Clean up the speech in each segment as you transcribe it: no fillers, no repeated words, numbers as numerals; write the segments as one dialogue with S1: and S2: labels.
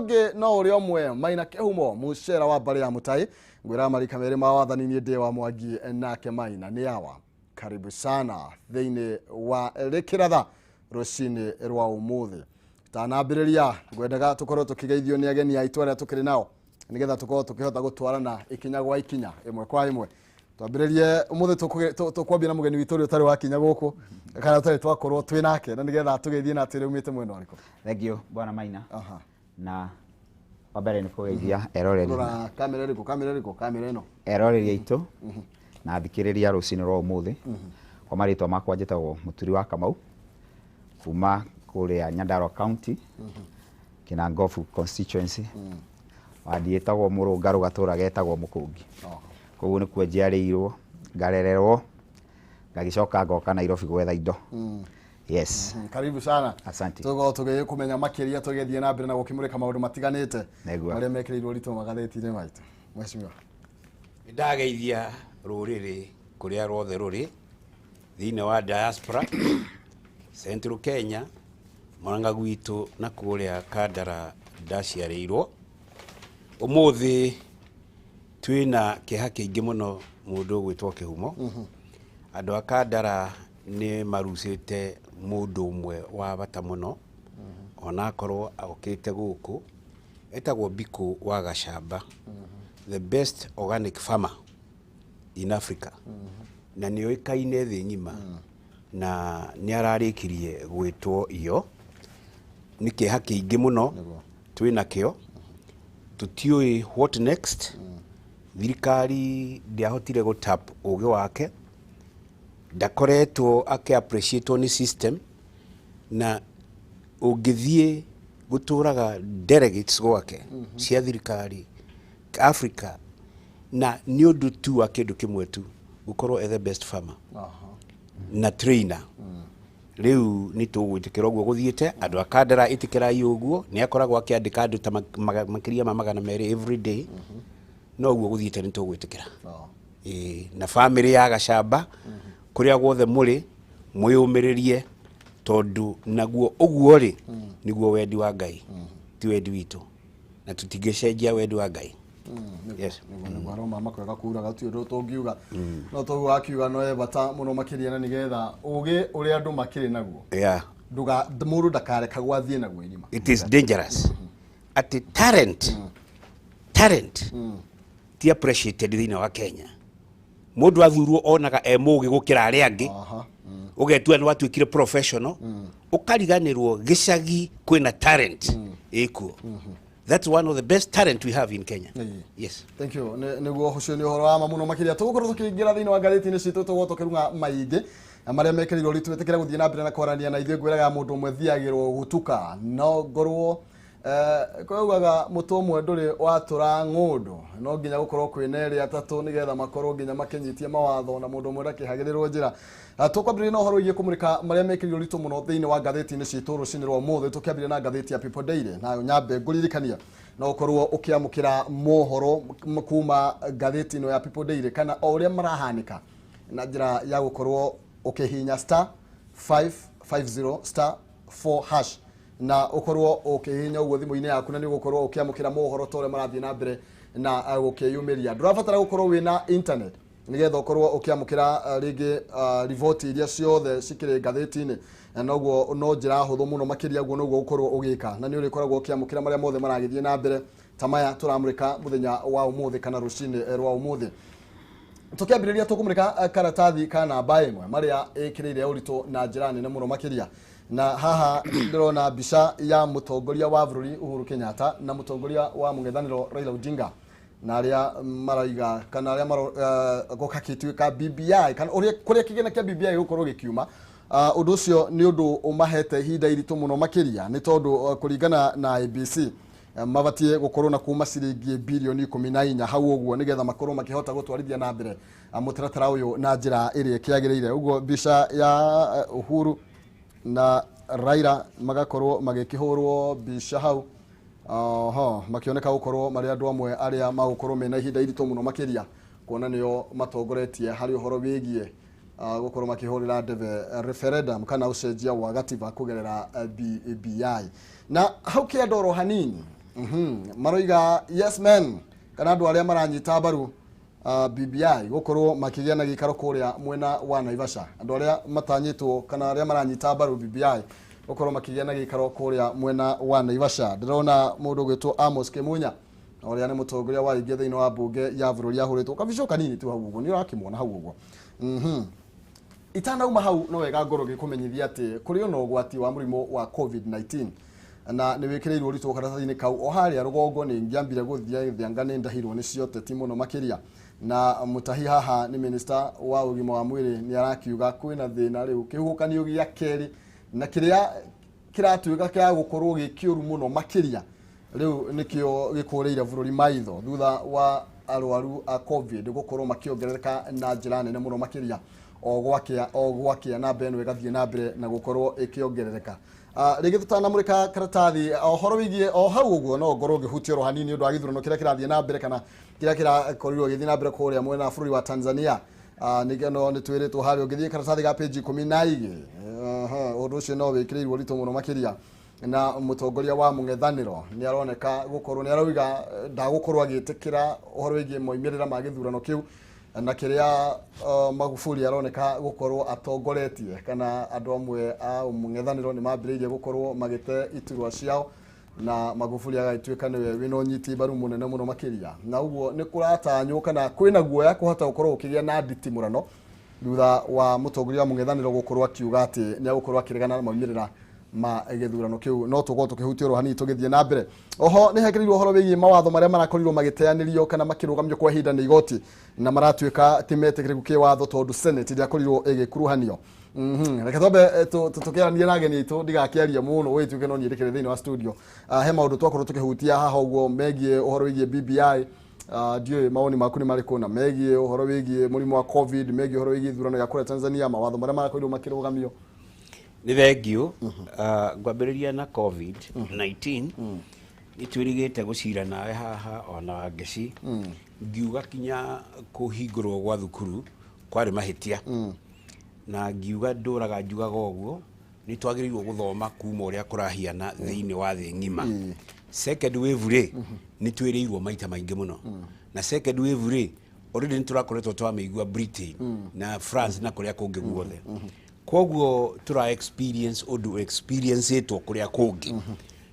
S1: Ũngĩ no ũrĩa ũmwe Maina Kĩhumo mũcera wa mbarĩ ya Mũtai ngwĩra marika merĩ ma wathani niĩ ndĩ wa Mwangi nake Maina nĩ awa. Karibu sana thĩinĩ wa Rĩkĩratha rũcinĩ rwa ũmũthĩ. Tanambĩrĩria ngwendaga tũkorwo tũkĩgeithio nĩ ageni aitũ arĩa tũkĩrĩ nao nĩgetha tũkorwo tũkĩhota gũtwarana ikinya gwa ikinya, ĩmwe kwa ĩmwe. Twambĩrĩrie ũmũthĩ tũkwambia na mũgeni witũ ũrĩa ũtarĩ wakinya gũkũ kana ũtarĩ twakorwo twĩ nake, na nĩgetha tũgeithie na atwĩre umĩte mwena ũrĩkũ.
S2: Thank you, Bwana Maina. Na wa mbere nĩ kũgeithia eroreri.
S1: Rora kamera ĩrĩkũ, kamera ĩrĩkũ, kamera ĩno.
S2: Eroreri aitũ na athikĩrĩria rũcinĩ rwa ũmũthĩ. Kwa marĩtwa makwa njĩtagwo Mũturi wa Kamau kuma kũrĩa Nyandarua County, Kinangofu constituency, wadi ĩtagwo Mũrũngarũ, gatũra getagwo Mũkũngi. Koguo nĩkuo njiarĩirwo, ngarererwo, ngagĩcoka ngoka Nairobi gwetha indo. Yes.
S1: Karibu sana.
S2: Asante.
S1: Tũgũkorwo tũgĩkũmenya makĩria tũgĩthiĩ na mbere na gũkĩmũrĩka maũndũ matiganĩte
S2: Nĩguo.
S1: marĩa mekĩrĩirwo ũritũ magathĩti-inĩ maitũ. Mheshimiwa.
S3: Ndageithia rũrĩrĩ kũrĩa ruothe rũrĩ thĩinĩ wa diaspora, Central Kenya, Murang'a gwitũ na kũrĩa Kandara ndaciarĩirwo. Ũmũthĩ twĩna kĩeha kĩingĩ mũno mũndũ ũgwĩtwo Kĩhumo. Andũ a Kandara nĩ marucĩte mũndũ ũmwe wa bata mũno, onakorwo okĩte gũkũ, etagwo Biko wa Gacamba, the best organic farmer in Africa, na nĩ oĩkaine thĩ ng'ima, na nĩ ararĩkirie gwĩtwo iyo. Nĩ kĩeha kĩingĩ mũno twĩnakĩo, tũtiũĩ what next. Thirikari ndĩahotire gũtap ũgĩ wake, ndakoretwo akĩ appreciate nĩ system, na ũngĩthiĩ gũtũraga delegates gwake cia thirikari Africa, na nĩ ũndũ tu wa kĩndũ kĩmwe tu, gũkorwo e the best farmer na trainer. Rĩu nĩ tũgwĩtĩkĩra ũguo gũthiĩte. Andũ a Kandara, ĩtĩkĩrai ũguo. Nĩ akoragwo akĩandĩka andũ ta makĩria ma 200 every day, no ũguo gũthiĩte nĩ tũgwĩtĩkĩra. Ĩĩ, na bamĩrĩ ya Gacamba kũrĩa guothe mũrĩ, mwĩyũmĩrĩrie, tondũ naguo ũguo rĩ nĩguo wendi wa Ngai, ti wendi witũ, na tũtingĩcenjia wendi wa Ngai. Yes.
S1: Nĩguo aroma makwega kura gatuĩ ũndũ tũngiuga no toguo akiuga no e bata mũno makĩria, na nĩgetha ũgĩ ũrĩa andũ makĩrĩ naguo nduga mũndũ ndakarekagwo athiĩ naguo irima.
S3: It is dangerous atĩ talent ti appreciated thĩinĩ wa Kenya. Mũndũ athurwo onaga e mũgĩ gũkĩra arĩa angĩ. Ũgetua nĩ watuĩkire professional, ũkariganĩrwo gĩcagi kwĩna talent ĩkuo. That's one of the best talent we have in Kenya. Yes.
S1: Thank you. Nĩguo ũcio nĩ ũhoro wa ma mũno makĩria. Tũgũkorwo tũkĩingĩra thĩinĩ wa ngathĩti-inĩ citũ, tũgũkorwo tũkĩrung'a maingĩ na marĩa mekĩrĩirwo ũritũ. Ĩtĩkĩra gũthiĩ na mbere na kwaranĩria na ithuĩ. Ngwĩraga mũndũ ũmwe thiagĩrwo gũtuka no ngorwo kwaugaga mũtũ ũmwe ndũrĩ watũra ng'ũndũ, no nginya gũkorwo kwĩna erĩ atatũ nĩgetha makorwo nginya makĩnyitia mawatho, na mũndũ ũmwe ndakĩhagĩrĩrwo njĩra. Tũkwambĩrĩria na ũhoro wĩgiĩ kũmũrĩka marĩa mekĩrĩirwo ũritũ mũno thĩinĩ wa ngathĩti-inĩ citũ rũcinĩ rwa ũmũthĩ, tũkĩambĩrĩria na ngathĩti ya People Daily. Na nyambe ngũririkania no ũkorwo ũkĩamũkĩra mohoro kuma ngathĩti ĩno ya People Daily kana o ũrĩa marahanĩka na njĩra ya gũkorwo ũkĩhihinya *550*4#, na ũkorwo ũkĩhihinya ũguo thimũ-inĩ yaku, na nĩ ũgũkorwo ũkĩamũkĩra mohoro ta ũrĩa marathiĩ na mbere na gũkĩyumĩria. Ndũrabatara gũkorwo wĩna internet nĩgetha ũkorwo ũkĩamũkĩra rĩngĩ riboti iria ciothe cikĩrĩ ngathĩti-inĩ, na noguo no njĩra hũthũ mũno makĩria. Ũguo noguo ũkorwo ũgĩka, na nĩ ũrĩkoragwo ũkĩamũkĩra marĩa mothe maragĩthiĩ na mbere ta maya tũramũrĩka mũthenya wa ũmũthĩ kana rũcinĩ rwa ũmũthĩ. Tũkĩambĩrĩria tũkũmũrĩka karatathi ka namba ĩmwe marĩa ĩkĩrĩire ũritũ na njĩra nene mũno makĩria, na haha ndĩrona mbica ya mũtongoria wa bũrũri Uhuru Kenyatta na mũtongoria wa mũng'ethanĩro Raila Odinga, na arĩa maraiga kana arĩa maro gũgakĩtuĩka BBI kana ũrĩa kũrĩa kĩgĩna kĩa BBI gĩgũkorwo gĩkiuma. Ũndũ ũcio nĩ ũndũ ũmahete ihinda iritũ mũno makĩria, nĩ tondũ kũringana na IEBC mabatiĩ gũkorwo na kuma ciringi birioni 14 hau ũguo nĩgetha makorwo makĩhota gũtwarithia na mbere mũtaratara ũyũ na njĩra ĩrĩa ĩkĩagĩrĩire. Ũguo mbica ya Uhuru na Raila magakorwo magĩkĩhũrwo mbica hau, oho makĩoneka gũkorwo marĩ andũ amwe arĩa magũkorwo mena ihinda iritũ mũno makĩria, kuona nĩo matongoretie harĩ ũhoro wĩgiĩ gũkorwo makĩhũrĩra ndebe referendum kana ũcenjia wa gatiba kũgerera BBI. Na hau kĩandoro hanini Maroiga yes men kana andũ arĩa maranyita mbaru BBI gũkorwo makĩgĩa na gĩikaro kũrĩa mwena wa Naivasha, andũ arĩa matanyĩtwo kana arĩa maranyita mbaru BBI gũkorwo makĩgĩa na gĩikaro kũrĩa mwena wa Naivasha. Ndĩrona mũndũ ũgwĩtwo Amos Kĩmunya na ũrĩa nĩ mũtongoria wa aingĩ thĩinĩ wa mbunge ya bũrũri ahũrĩtwo kabico kanini tu hau ũguo, nĩ ũrakĩmuona hau ũguo. Itanauma hau no wega ngorwo ngĩkũmenyithia atĩ kũrĩ ona ũgwati wa mũrimũ wa COVID-19 na nĩ wĩkĩrĩirwo ũritũ karatathi-inĩ kau. O harĩa rũgongo nĩ ngĩambire gũthiĩ gĩthĩanga nĩ ndahirwo nĩ cioteti mũno makĩria, na mũtahi haha nĩ minister wa ũgima wa mwĩrĩ nĩ arakiuga kwĩna thĩna rĩu kĩhuhũkanio gĩa kerĩ na kĩrĩa kĩratuĩka kĩa gũkorwo gĩ kĩũru mũno makĩria rĩu nĩkĩo gĩkũrĩire bũrũri maitho thutha wa arwaru a COVID gũkorwo makĩongerereka na njĩra nene mũno makĩria o gwakĩa o gwakĩa, namba ĩno ĩgathiĩ na mbere na gũkorwo ĩkĩongerereka. Rĩngĩ tũtanamũrĩka karatathi ũhoro wĩgiĩ o hau ũguo, no ngorwo ngĩhutia oro hanini ũndũ wa gĩthurano kĩrĩa kĩrathiĩ na mbere kana kĩrĩa kĩrakorirwo gĩgĩthiĩ na mbere kũrĩa mwena wa bũrũri wa Tanzania. Nĩkĩo no nĩ twĩrĩtwo harĩa ũngĩthiĩ karatathi ga page 12, ũndũ ũcio no wĩkĩrĩirwo ũritũ mũno makĩria, na mũtongoria wa mũng'ethanĩro nĩ aroneka gũkorwo nĩ arauga ndagũkorwo agĩtĩkĩra ũhoro wĩgiĩ moimĩrĩra ma gĩthurano kĩu na kĩrĩa Magufuli aroneka gũkorwo atongoretie, kana andũ amwe a mũng'ethanĩro nĩ mambĩrĩirie gũkorwo magĩte iturwa ciao na Magufuli agagĩtuĩka nĩwe wĩna ũnyiti mbaru mũnene mũno makĩria, na ũguo nĩ kũratanywo kana kwĩna guoya kũhota gũkorwo gũkĩgĩa na nditimũrano thutha wa mũtongoria wa mũng'ethanĩro gũkorwo akiuga atĩ nĩ egũkorwo akĩregana na maumĩrĩra ma gĩthurano kĩu. No tũkorwo tũkĩhutia oro hanini tũgĩthiĩ na mbere. Oho nĩ hekĩrĩirwo ũhoro wĩgiĩ mawatho marĩa marakorirwo magĩteanĩrio kana makĩrũgamio kwa ihinda nĩ igoti na maratuĩka ti metĩkĩrĩku kĩwatho tondũ Senate ndĩakorirwo ĩgĩkuruhanio. Reke twambe tũkĩaranie na ageni aitũ, ndigakĩarie mũno ũgĩtuĩke no niĩ ndĩkĩrĩ thĩinĩ wa studio. He maũndũ twakorwo tũkĩhutia haha ũguo megiĩ ũhoro wĩgiĩ BBI. Ndiũĩ mawoni maku nĩ marĩkũ na megiĩ ũhoro wĩgiĩ mũrimũ wa COVID, megiĩ ũhoro wĩgiĩ ithurano gĩa kũrĩa Tanzania, mawatho marĩa marakorirwo makĩrũgamio.
S3: Nĩ thengio. Ngwambĩrĩria na COVID 19. Nĩ twĩrĩgĩte gũcira nawe haha ona Wangeci, ngiuga kinya kũhingũrwo gwa thukuru kwarĩ mahĩtia, na ngiuga ndũraga njugaga ũguo nĩ twagĩrĩirwo gũthoma kuma ũrĩa kũrahiana thĩinĩ wa thĩ ng'ima. Second wave rĩ, nĩ twĩrĩirwo maita maingĩ mũno, na second wave rĩ, already nĩ tũrakoretwo twamĩigua Britain na France na kũrĩa kũngĩ guothe. Koguo tũra experience ũndũ experience-ĩtwo kũrĩa kũngĩ,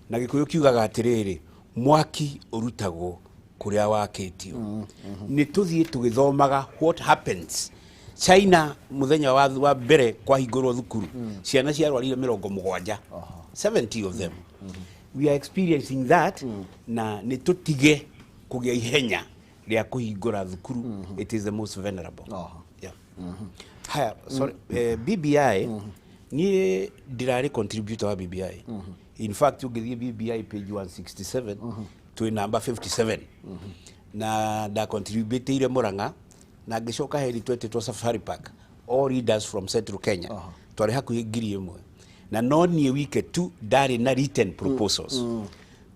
S3: na Gĩkũyũ kiugaga atĩrĩrĩ, mwaki ũrutagwo kũrĩa wakĩtio. Nĩ tũthiĩ tũgĩthomaga what happens China. Mũthenya wa mbere kwahingũrwo thukuru, ciana ciarwarire 70, 70 of them. We are experiencing that, na nĩ tũtige kũgĩa ihenya rĩa kũhingũra thukuru. It is the most venerable. Yeah. Haya, sorry, BBI, niĩ ndirarĩ contributor wa BBI. In fact, ũngĩthiĩ BBI page 167, twĩ namba 57, na ndacontributeire Murang'a na ngĩcoka heri twetĩtwo Safari Park, all leaders from Central Kenya, twarĩ hakuhĩ 1000, na no niĩ wike tu ndarĩ na written proposals.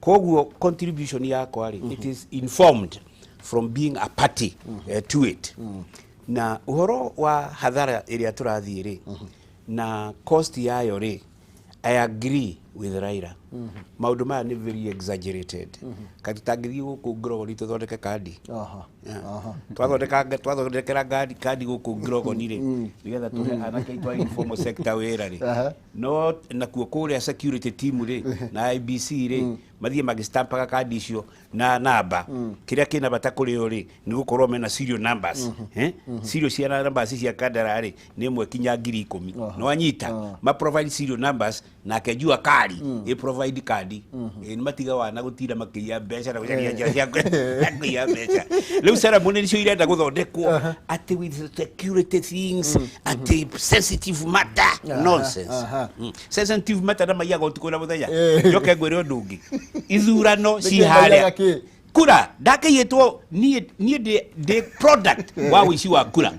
S3: Koguo contribution yakwa rĩ, it is informed from being a party to it. Na ũhoro wa hathara ĩrĩa tũrathiĩ rĩ, na cost yayo rĩ, I agree with Raila. Maũndũ maya nĩ very exaggerated. Kati tangĩthiĩ gũkũ Grogon tũthondeke kandi. Twathondekera kandi gũkũ Grogon rĩ, nĩgetha tũhe anake aitũ a informal sector wĩra rĩ, no nakuo kũrĩa security team rĩ na IBC rĩ, mathiĩ magĩstampaga kandi icio na namba. Kĩrĩa kĩna bata kũrĩ o rĩ, nĩ gũkorwo mena serial numbers. Serial cia numbers cia kandara rĩ, nĩ 1 kinya 10,000. No anyita ma provide serial numbers, nake Jua Kali ĩ provide kandi. Nĩ matiga wana gũtinda makĩiya mbeca na gũcaria njĩra cia kũiya mbeca. Rĩu ceremony nicio irenda gũthondekwo atĩ with security things, atĩ sensitive matter, nonsense. Sensitive matter na maiyaga ũtukũ na mũthenya. Njoke ngwĩre ũndũ ũngĩ, ithurano
S1: Nĩkĩ
S3: ci
S1: maiyaga
S3: harĩa
S1: kĩ?
S3: Kura ndakĩiyĩtwo. Niĩ ndĩ product wa ũici wa kura.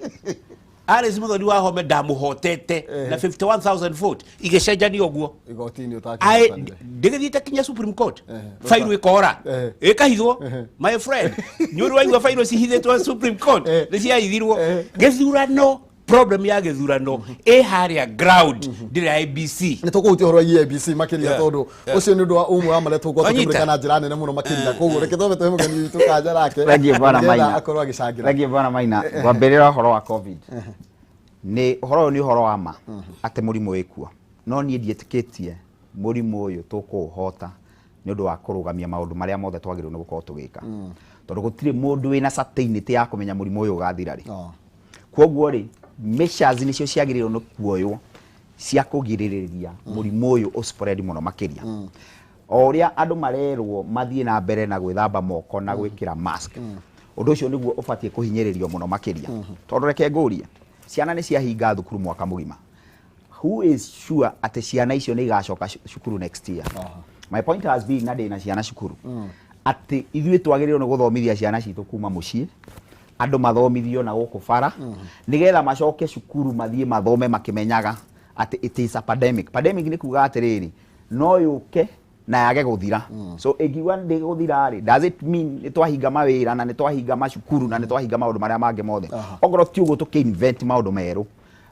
S3: Alice Muthoni wa Home ndamũhotete na 51,000 vote, igĩcenjanio ũguo.
S1: Igoti-inĩ
S3: Ai,
S1: ũtakĩhotanire.
S3: Ndĩgĩthiĩte kinya Supreme Court, fairo ĩkora, ĩkahithwo. My friend, nĩ ũrĩ waigua fairo cihithĩtwo Supreme Court? Nĩ ciahithirwo. Gĩthurano Problem ya gĩthurano ĩ harĩa ground, ndĩrĩ IEBC.
S1: Nä tå kå hutia å horo wa IEBC makä ria, tondå å cio nä å ndå wa ũmwe wa marĩa tũgũkorwo
S3: Wanyita?
S1: tũkĩmũrĩka na njĩra nene mũno makĩria. Koguo reke twambe tũhe mũgeni witũ kanja nake
S2: Thengiũ, Bwana
S1: nĩgetha
S2: Maina.
S1: akorwo agĩcangĩra.
S2: Thengiũ, Bwana Maina. Ngwambĩrĩra ũhoro wa COVID. Nĩ ũhoro ũyũ, nĩ ũhoro wa ma atĩ mũrimũ wĩkuo, no niĩ ndiĩtĩkĩtie mũrimũ ũyũ tũkũũhota nĩ ũndũ wa kũrũgamia maũndũ marĩa mothe twagĩrĩirwo nĩ gũkorwo tũgĩka, tondũ gũtirĩ mũndũ wĩna certainty ya kũmenya mũrimũ ũyũ ũgathira rĩ. Koguo rĩ, measures nĩcio ciagĩrĩirwo nĩ kuoywo cia kũgirĩrĩria mũrimũ ũyũ ũspread mũno makĩria. O ũrĩa andũ marerwo mathiĩ na mbere na gwĩthamba moko na gwĩkĩra mask, ũndũ ũcio nĩguo ũbatiĩ kũhinyĩrĩrio mũno makĩria, tondũ reke ngũrie, ciana nĩ ciahinga thukuru mwaka mũgima. Who is sure atĩ ciana icio nĩ igacoka cukuru next year? My point has been, na ndĩna ciana cukuru, atĩ ithuĩ twagĩrĩirwo nĩ gũthomithia ciana citũ kuma mũciĩ, andũ mathomithio na gũkũ bara, nĩgetha macoke cukuru mathiĩ mathome makĩmenyaga atĩ it is a pandemic. Pandemic nĩ kuga atĩrĩrĩ, no yũke na yage gũthira. So ĩngiuga ndĩgũthira rĩ, does it mean nĩ twahinga mawĩra na nĩ twahinga macukuru na nĩ twahinga maũndũ marĩa mangĩ mothe? Ongorwo ti ũguo, tũkĩ-invent maũndũ merũ,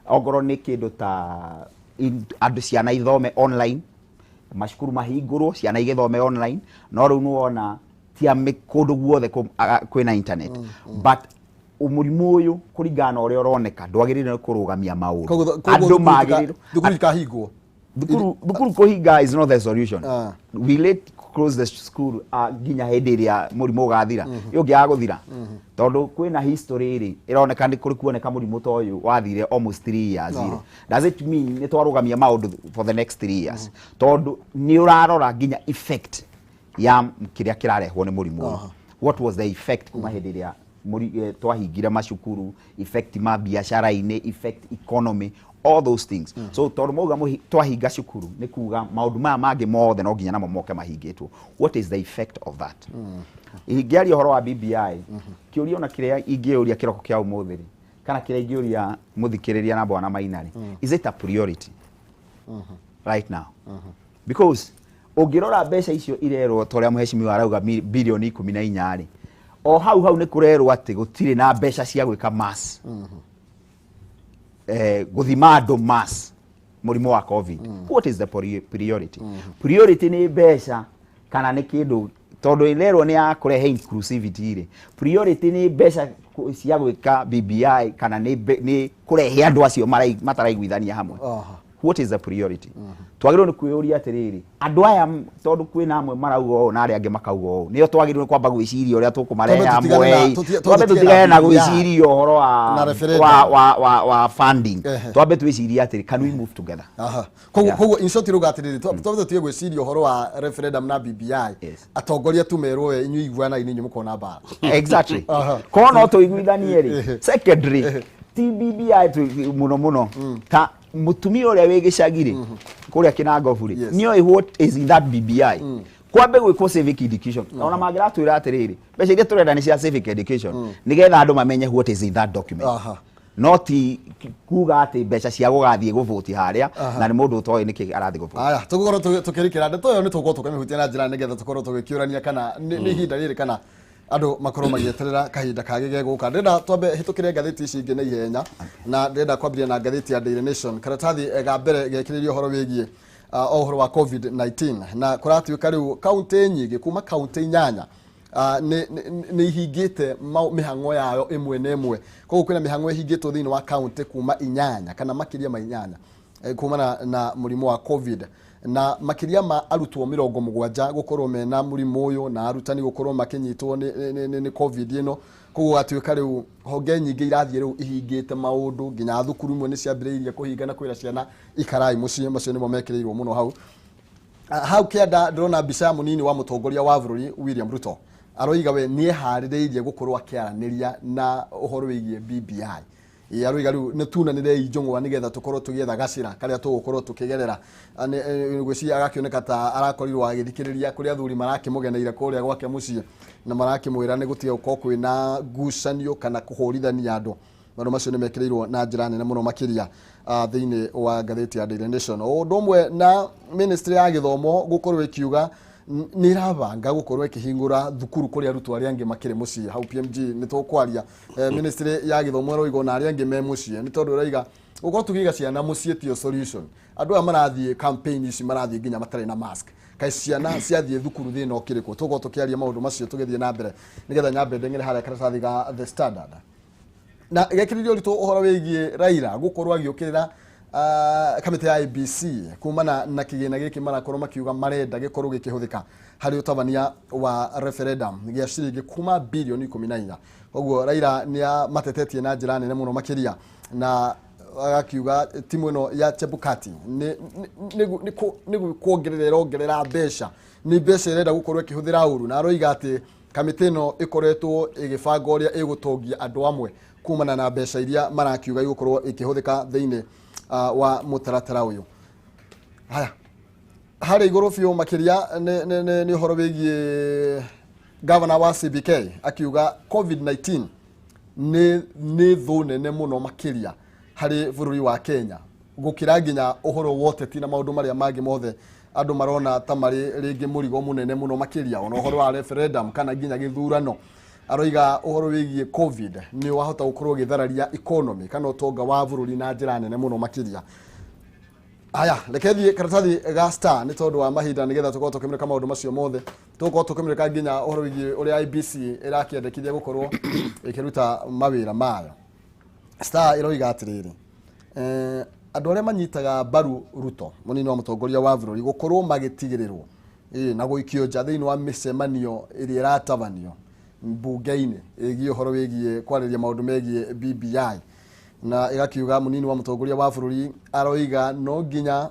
S2: ongorwo nĩ kĩndũ ta andũ ciana ithome online, macukuru mahingũrwo, ciana igĩthome online. No rĩu nĩwona ti kũndũ guothe kwĩna internet. But mũrimũ ũyũ, kũringana na ũrĩa ũroneka, ndwagĩrĩire nĩ kũrũgamia maũndũ.
S1: Koguo
S2: Andũ magĩrĩirwo
S1: thukuru ikahingwo?
S2: Thukuru kũhinga is not the solution. We let close the school nginya hĩndĩ ĩrĩa mũrimũ ũgathira. Ĩyo ũngĩaga gũthira, tondũ kwĩna history rĩ, ĩroneka nĩ kũrĩ kuoneka mũrimũ ta ũyũ wathire almost 3 years rĩ, does it mean nĩ twarũgamia maũndũ for the next 3 years? Tondũ nĩ ũrarora nginya effect ya kĩrĩa kĩrarehwo nĩ mũrimũ ũyũ. What was the effect kuma hĩndĩ ĩrĩa twahingire macukuru, effect ma biacara-inĩ, effect economy, all those things? So tondũ mauga twahinga cukuru nĩ kuga maũndũ maya mangĩ mothe no nginya namo moke mahingĩtwo. What is the effect of that? Ingĩaria ũhoro wa BBI, kĩũria ona kĩrĩa ingĩũria kĩroko kĩa ũmũthĩ rĩ, kana kĩrĩa ingĩũria mũthikĩrĩria na Bwana Maina rĩ, is it a priority right now? Because ũngĩrora mbeca icio irerwo, ta ũrĩa mheshimiwa arauga, bilioni 14 rĩ, o hau hau nĩ kũrerwo atĩ gũtirĩ na mbeca cia gwĩka mass gũthima andũ mass mũrimũ wa COVID. What is the priority? Priority nĩ mbeca kana nĩ kĩndũ? Tondũ ĩrerwo nĩ ya kũrehe inclusivity rĩ, priority nĩ mbeca cia gwĩka BBI kana nĩ kũrehe andũ acio mataraiguithania hamwe? What is the priority? Twagĩrĩirwo nĩ kwĩyũria atĩrĩrĩ, andũ aya tondũ kwĩna amwe marauga ũũ na arĩa angĩ makauga ũũ, nĩo twagĩrĩirwo nĩ kwamba gwĩciria ũrĩa tũkũmarehe
S1: Twambe
S2: hamwe.
S1: twambe
S2: Twambe
S1: tũtigane
S2: tũtigane
S1: na
S2: na
S1: BBI.
S2: gwĩciria ũhoro wa
S1: Na referendum.
S2: wa funding. Twambe twĩcirie atĩrĩ, can we move together?
S1: Koguo
S2: Yeah.
S1: koguo in short ruga atiriri, twambe tutige gwĩciria ũhoro wa referendum na BBI. Atongoria tu merwo, we inyuĩ iguanai, nĩ inyuĩ mũkona mbara.
S2: Exactly. Korwo no tũiguithanie rĩ, secondary ti BBI mũno mũno, ta mũtumia ũrĩa wĩ gĩcagi rĩ, kũrĩa Kĩnangobu rĩ, nĩoĩ what is in that BBI. Kwambe gwĩkwo civic education. Ona mangĩratwĩra atĩrĩrĩ, mbeca iria tũrenda nĩ cia civic education, nĩgetha andũ mamenye what is in that document, no ti kuga atĩ mbeca cia gũgathiĩ gũvoti harĩa na nĩ mũndũ ũtoĩ nĩkĩ arathiĩ gũvoti.
S1: Aya, tũgũkorwo tũkĩrikĩra ndeto ĩyo, nĩ tũgũkorwo tũkĩmĩhutia na njĩra nĩgetha tũkorwo tũgĩkĩũrania kana nĩ ihinda rĩrĩ kana andũ makorwo magĩeterera kahinda kangĩ gegũka. Ndĩrenda twambe hĩtũkĩre ngathĩti ici ingĩ na ihenya, na ndĩrenda kwambĩrĩria na ngathĩti ya Daily Nation. Karatathi ga mbere gekĩrĩirie ũhoro wĩgiĩ o ũhoro wa COVID-19, na kũratuĩka rĩu kaunti nyingĩ, kuma kaunti 8, nĩ ihingĩte mĩhang'o yayo ĩmwe na ĩmwe. Koguo kwĩna mĩhang'o ĩhingĩtwo thĩinĩ wa kaunti kuma 8 kana makĩria ma 8 kumana na mũrimũ wa COVID, na makĩria ma arutwo 70 gũkorwo mena mũrimũ ũyũ na arutani gũkorwo makĩnyitwo nĩ COVID ĩno. Koguo gatuĩka rĩu honge nyingĩ irathiĩ rĩu ihingĩte maũndũ, nginya thukuru imwe nĩ ciambĩrĩirie kũhinga na kwĩra ciana ikarai mũciĩ. Macio nĩmo mekĩrĩirwo mũno hau. Hau kĩanda ndĩrona mbica ya mũnini wa mũtongoria wa bũrũri William Ruto, aroiga we nĩ eharĩrĩirie gũkorwo akĩaranĩria na ũhoro wĩgiĩ BBI. Ĩ, aroiga rĩu nĩ tunanĩrei njũng'wa nĩgetha tũkorwo tũgĩetha gacĩra karĩa tũgũkorwo tũkĩgerera. Ngwĩciria agakĩoneka ta arakorirwo agĩthikĩrĩria kũrĩa athuri marakĩmũgeneire kũrĩa gwake mũciĩ na marakĩmwĩra nĩ gũtige gũkorwo kwĩna ngucanio kana kũhũrithania andũ. Maũndũ macio nĩ mekĩrĩirwo na njĩra nene mũno makĩria thĩinĩ wa ngathĩti ya Daily Nation. O ũndũ ũmwe na ministry ya gĩthomo gũkorwo ĩkiuga Nĩ ĩrabanga gũkorwo ĩkĩhingũra thukuru kũrĩ arutwo arĩa angĩ makĩrĩ mũciĩ. Hau PMG nĩ tũkwaria. Ministry ya gĩthomo ĩroiga ona arĩa angĩ me mũciĩ, nĩ tondũ ĩroiga gũkorwo tũkĩiga ciana mũciĩ tiyo solution. Andũ aya marathiĩ campaign ici marathiĩ nginya matarĩ na mask, kaĩ ciana ciathiĩ thukuru thĩna ũkĩrĩ kũ? Tũgũkorwo tũkĩaria maũndũ macio tũgĩthiĩ na mbere, nĩgetha nyambe ndeng'ere harĩa karatathi ga The Standard na gekĩrĩria ũritũ ũhoro wĩgiĩ Raila gũkorwo agĩũkĩrĩra kamĩtĩ ya IEBC kumana na kĩgĩna gĩkĩ marakorwo makiuga marenda gĩkorwo gĩkĩhũthĩka harĩ ũtabania wa referendum gĩa ciringi kuma bilioni 14. Koguo Raila nĩ amatetetie na njĩra nene mũno makĩria, na agakiuga timu ĩno ya Chebukati nĩ kuongerera ĩrongerera mbeca, nĩ mbeca ĩrenda gũkorwo ĩkĩhũthĩra ũru, na aroiga atĩ kamĩtĩ ĩno ĩkoretwo ĩgĩbanga ũrĩa ĩgũtongia andũ amwe kumana na mbeca iria marakiuga igũkorwo ikĩhũthĩka thĩinĩ wa mũtaratara ũyũ. Haya, harĩa igũrũ biũ makĩria nĩ ũhoro wĩgiĩ gavana wa CBK akiuga COVID-19 nĩ thũ nene mũno makĩria harĩ bũrũri wa Kenya gũkĩra nginya ũhoro wa ũteti na maũndũ marĩa mangĩ mothe andũ marona ta marĩ rĩngĩ mũrigo mũnene mũno makĩria, ona ũhoro wa referendum kana nginya gĩthurano. Aroiga ũhoro wĩgiĩ COVID nĩ wahota gũkorwo ũgĩthararia economy kana ũtonga wa bũrũri na njĩra nene mũno makĩria. Haya, reke thiĩ karatathi ga Star nĩ tondũ wa mahinda, nĩgetha tũkorwo tũkĩmũrĩka maũndũ macio mothe. Tũgũkorwo tũkĩmũrĩka nginya ũhoro wĩgiĩ ũrĩa IEBC ĩrakĩendekithia gũkorwo ĩkĩruta mawĩra mayo. Star ĩroiga atĩrĩrĩ, andũ arĩa manyitaga mbaru Ruto, mũnini wa mũtongoria wa bũrũri, gũkorwo magĩtigĩrĩrwo na gũikio nja thĩinĩ wa mĩcemanio ĩrĩa ĩratabanio mbunge-inĩ ĩgiĩ ũhoro wĩgiĩ kwarĩria maũndũ megiĩ BBI. Na ĩgakiuga mũnini wa mũtongoria wa bũrũri aroiga no nginya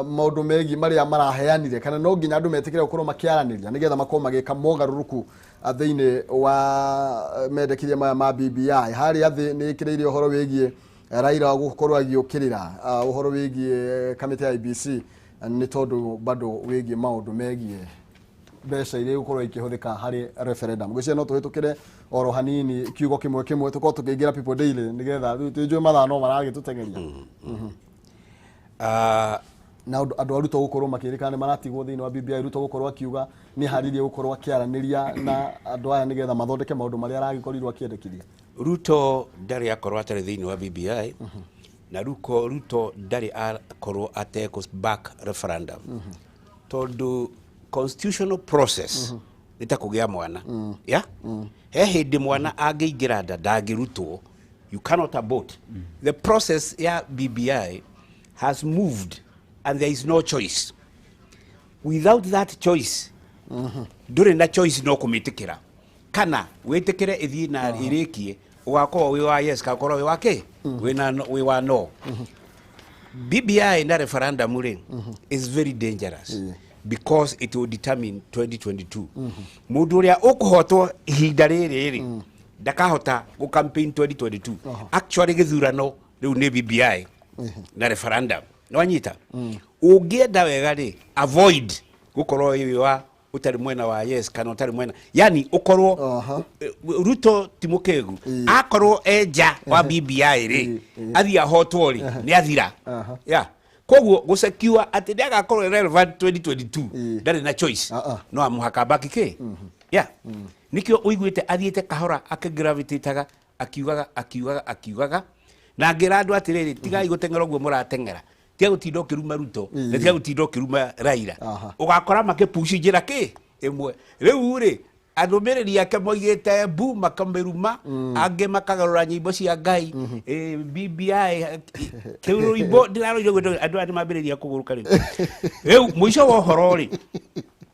S1: maũndũ megiĩ marĩa maraheanire, kana no nginya andũ metĩkĩre gũkorwo makĩaranĩria nĩgetha makorwo magĩka mogarũrũku thĩinĩ wa mendekithia maya ma BBI. Harĩa thĩ nĩ ĩkĩrĩire ũhoro wĩgiĩ Raila gũkorwo agĩũkĩrĩra ũhoro wĩgiĩ kamĩtĩ ya IEBC, nĩ tondũ bado wĩgiĩ maũndũ megiĩ mbeca iria igũkorwo ikĩhũthĩka harĩ referendum. Ngwĩciria no tũhĩtũkĩre oro hanini kiugo kĩmwe kĩmwe, tũkorwo tũkĩingĩra People Daily, nĩgetha rĩu tũnjũĩ mathaa no maragĩtũteng'eria. Na andũ a Ruto gũkorwo makĩrĩkana nĩ maratigwo thĩinĩ wa BBI, Ruto gũkorwo akiuga nĩ harĩirie gũkorwo akĩaranĩria na andũ aya nĩgetha mathondeke maũndũ marĩa aragĩkorirwo akĩendekithia.
S3: Ruto ndarĩ akorwo atarĩ thĩinĩ wa BBI, na Ruto ndarĩ akorwo atekũ back referendum, tondũ constitutional process nĩ ta kũgĩa mwana ya he hĩndĩ mwana angĩingĩra nda ndangĩrutwo. You cannot abort the process. Ya BBI has moved and there is no choice. Without that choice, ndũrĩ na choice no kũmĩtĩkĩra kana wĩtĩkĩre ĩthiĩ na ĩrĩkie. Ũgakorwo wĩ wa yes kana ũkorwo wĩ wa kĩ, wĩ na wĩ wa no. BBI na referendum rĩ is very dangerous because it will determine 2022. Mũndũ ũrĩa ũkũhotwo ihinda rĩrĩ rĩ ndakahota gũ campaign 2022. Actually, gĩthurano rĩu nĩ BBI na referendum. Nĩwanyita? Ũngĩenda wega rĩ, avoid gũkorwo wĩ wa ũtarĩ mwena wa yes kana ũtarĩ mwena, yani ũkorwo Ruto ti mũkĩgu. Akorwo enja wa BBI rĩ, athiĩ ahotwo rĩ, nĩ athira ya. Koguo gũsekiwa atĩ nĩ agakorwo relevant 2022, ndarĩ na choice. No amũhaka baki kĩ ya. Nĩkĩo ũiguĩte athiĩte kahora akĩgravitataga, akiugaga, akiugaga, akiugaga, na ngĩra andũ atĩrĩrĩ, tigai gũteng'era ũguo mũrateng'era, tiga gũtinda ũkĩruma Ruto na tiga gũtinda ũkĩruma Raila. Ũgakora makĩpuci njĩra kĩ ĩmwe. Rĩu rĩ, arũmĩrĩri ake moigĩte mbu makamĩruma, angĩ makagarũra nyĩmbo cia Ngai. BBI kĩu rũimbo ndĩraroire gwĩtwo andũ aya nĩmambĩrĩria kũgũrũka. Rĩu mũico wa ũhoro rĩ,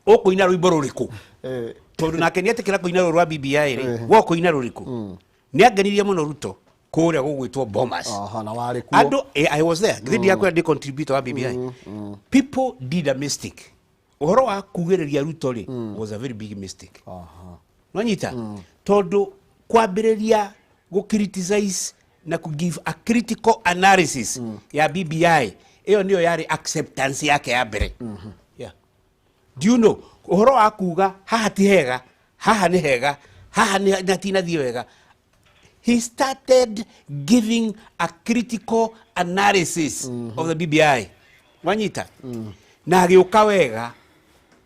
S3: ũkũina rũimbo rũrĩkũ? Tondũ nake nĩetĩkĩra kũina rũrũ rwa BBI rĩ, we ũkũina rũrĩkũ? Nĩ angenirie mũno Ruto kũrĩa gũgwĩtwo Bomas.
S1: Aha, na warĩ kuo.
S3: Andũ, I was there. Githĩ ndiakwĩra ndĩ contributor wa BBI? People did a mistake. Ũhoro wa kugĩrĩria Ruto rĩ was a very big mistake. Nwanyita? Tondũ kwambĩrĩria gũ criticize na ku give a critical analysis ya BBI, ĩyo nĩyo yarĩ acceptance yake ya mbere. Yeah. Do you know ũhoro wa kuga haha ti hega, haha nĩ hega, haha nĩ hatinathiĩ wega? He started giving a critical analysis of the BBI, wanyita? Na agĩũka wega.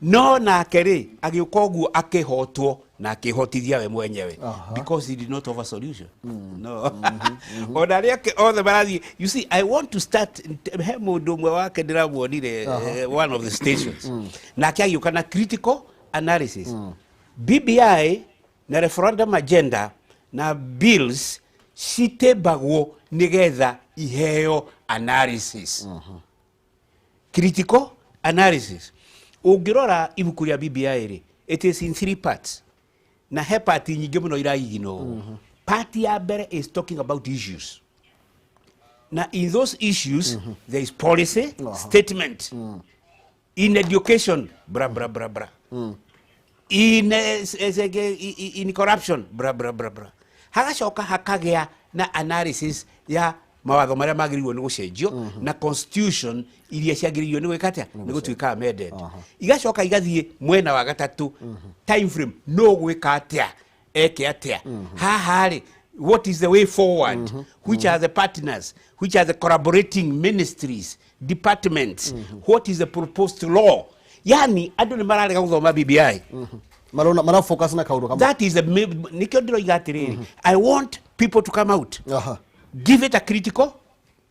S3: No nake rĩ agĩũka ũguo akĩhotwo na akĩhotithia we mwenyewe because he did not offer solution. No, ona arĩa othe marathiĩ, you see, I want to start. He mũndũ ũmwe wake ndĩramuonire, one of the stations, nake agĩũka na critical analysis. BBI na referendum agenda na bills citembagwo nigetha iheo analysis, critical analysis. Ũngĩrora ibuku rĩa BBI rĩ, it is in three parts, na he part nyingĩ mũno iraiginwo. Part ya mbere is talking about issues, na in those issues there is policy statement in education, bra bra bra bra, in corruption, bra bra bra bra. Hagacoka hakagĩa na analysis ya mawatho marĩa magĩrĩirwo nĩ gũcenjio na constitution iria ciagĩrĩirwo nĩ gwĩka atĩa, nĩ gũtuĩka amended. Igacoka igathiĩ mwena wa gatatũ, time frame, no gwĩka atĩa, eke atĩa haha rĩ, what is the way forward, which are the partners, which are the collaborating ministries, departments, what is the proposed law. Yani andũ nĩ mararega gũthoma BBI.
S1: Marona mara focus na kaundu kamwe.
S3: That is the nikĩo ndĩroiga atĩrĩrĩ, I want people to come out, give it a critical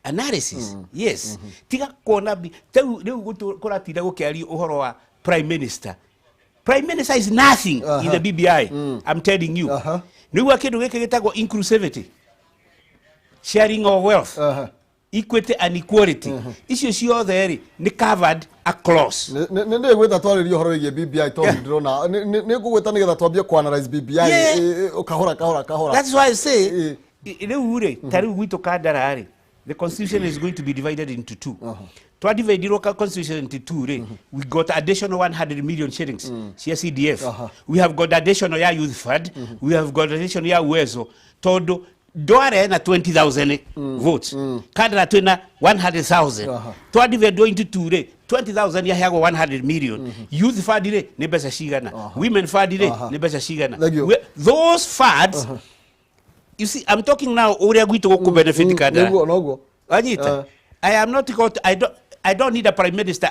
S3: analysis. Yes, tiga kuona rĩu kũratinda gũkĩario ũhoro wa prime minister. Prime minister is nothing in the BBI, I'm telling you. Nĩguo kĩndũ gĩkĩ gĩtagwo inclusivity, sharing of wealth, equity and equality, icio ciothe rĩ nĩ covered across.
S1: Nĩ gwĩta twarĩrie ũhoro wĩgiĩ BBI tondũ ndĩrona nĩ ngũgwĩta nĩgetha twambie kũ-analyze BBI. Kahora kahora kahora.
S3: That's why I say, rĩu rĩ, ta rĩu gwitũ Kandara rĩ, the constitution is going to be divided into two. Twa dividirwo ka constitution into two rĩ, we got additional 100 million shillings cia CDF. We have got additional ya youth fund, we have got additional ya Uwezo, tondũ ndware na 20,000 votes, Kandara twĩna 100,000. Twa divide into two rĩ, 20,000 yaheagwo 100 million. Youth fund rĩ nĩ mbeca cigana? Women fund rĩ nĩ mbeca cigana?
S1: Thank you.
S3: Those funds, you see, I'm talking now ũrĩa gwitũ gũkũ benefit Kandara.
S1: Nĩguo noguo.
S3: Wanyita? I am not got I don't need a prime minister.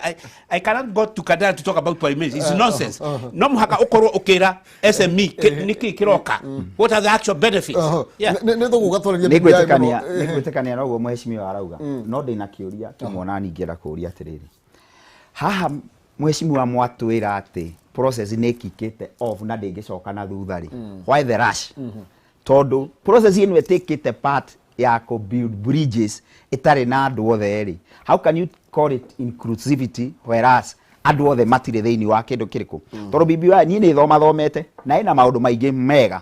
S3: I cannot go to Kandara to talk about prime minister. It's nonsense. No mũhaka ũkorwo ũkĩra SME nĩkĩ kĩroka. What are the actual benefits? Yeah.
S1: Nĩ tũgũka twarĩrie
S2: nĩ
S1: BBI
S2: ngwĩtĩkania
S1: mũno.
S2: Nĩ ngwĩtĩkania na ũguo mheshimiwa arauga, no ndĩna kĩũria kĩmwe na ningĩenda kũũria atĩrĩrĩ haha. Mheshimiwa, mwatwĩra atĩ process nĩ ĩkikĩte off na ndĩngĩcoka na thutha rĩ, why the rush? Tondũ process ĩno ĩtĩkĩte part ya kũ build bridges ĩtarĩ na andũ othe rĩ, how can you call it inclusivity whereas andũ othe matirĩ thĩinĩ wa kĩndũ kĩrĩkũ? Tondũ BBI niĩ nĩ thoma thomete na ĩna maũndũ maingĩ mega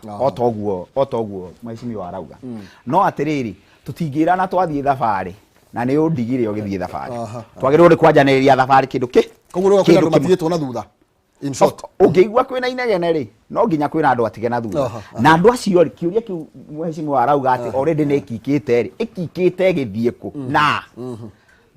S2: o toguo mheshimiwa arauga, no atĩrĩrĩ, tũtingĩrana twathiĩ thabarĩ na nĩ ũndigire ũgĩthiĩ thabarĩ. Twagĩrĩirwo nĩ kwanjanĩrĩria thabarĩ kĩndũ kĩ
S1: Koguo rĩu kwĩna
S2: kĩndũ
S1: andũ
S2: kĩmwe.
S1: matigĩtwo na thutha in short.
S2: Ũngĩigua kwĩna inegene rĩ, no nginya kwĩna andũ atige na thutha. Na andũ acio rĩ, kĩũria kĩu mheshimiwa arauga atĩ already nĩ ĩkikĩte rĩ, ĩkikĩte ĩgĩthiĩ kũ? Na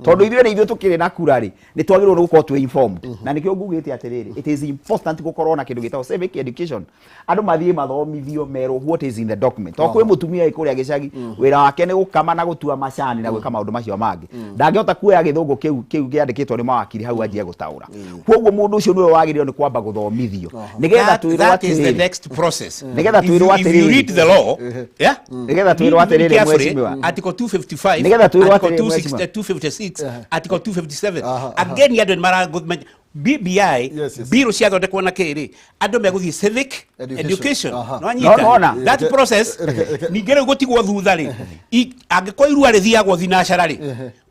S2: tondũ ithuĩ nĩ ithuĩ tũkĩrĩ na kura rĩ, nĩ twagĩrĩirwo nĩ gũkorwo twĩ informed, na nĩkĩo ngugĩte atĩrĩrĩ, it is important gũkorwo na kĩndũ gĩtagwo civic education, andũ mathiĩ mathomithio, merwo what is in the document. To kwĩ mũtumia wĩ kũrĩa gĩcagi, wĩra wake nĩ gũkama na gũtua macani na gwĩka maũndũ macio mangĩ, ndangĩhota kuoya gĩthũngũ kĩu kĩandĩkĩtwo nĩ mawakiri hau anjie gũtaũra. Koguo mũndũ ũcio nĩwe wagĩrĩirwo nĩ kwamba gũthomithio nĩgetha twĩrwo
S3: That is the
S2: atĩrĩrĩ
S3: next process.
S2: Nĩgetha twĩrwo
S3: If you
S2: atĩrĩrĩ.
S3: read the law, yeah?
S2: Nĩgetha twĩrwo
S3: Read
S2: atĩrĩrĩ,
S3: carefully,
S2: mheshimiwa.
S3: Article 255,
S2: Nĩgetha twĩrwo
S3: Article
S2: atĩrĩrĩ, mheshimiwa.
S3: 256, Article 257. Again, andũ nĩ maragũmenya BBI bill ciathondekwo na kĩrĩ, andũ megũthiĩ civic
S1: Education.
S3: education.
S2: No, nona.
S3: Nĩwanyita that process? Ningĩ rĩu gũtigwo thutha rĩ, angĩkorwo irua rĩthiagwo thinacara rĩ,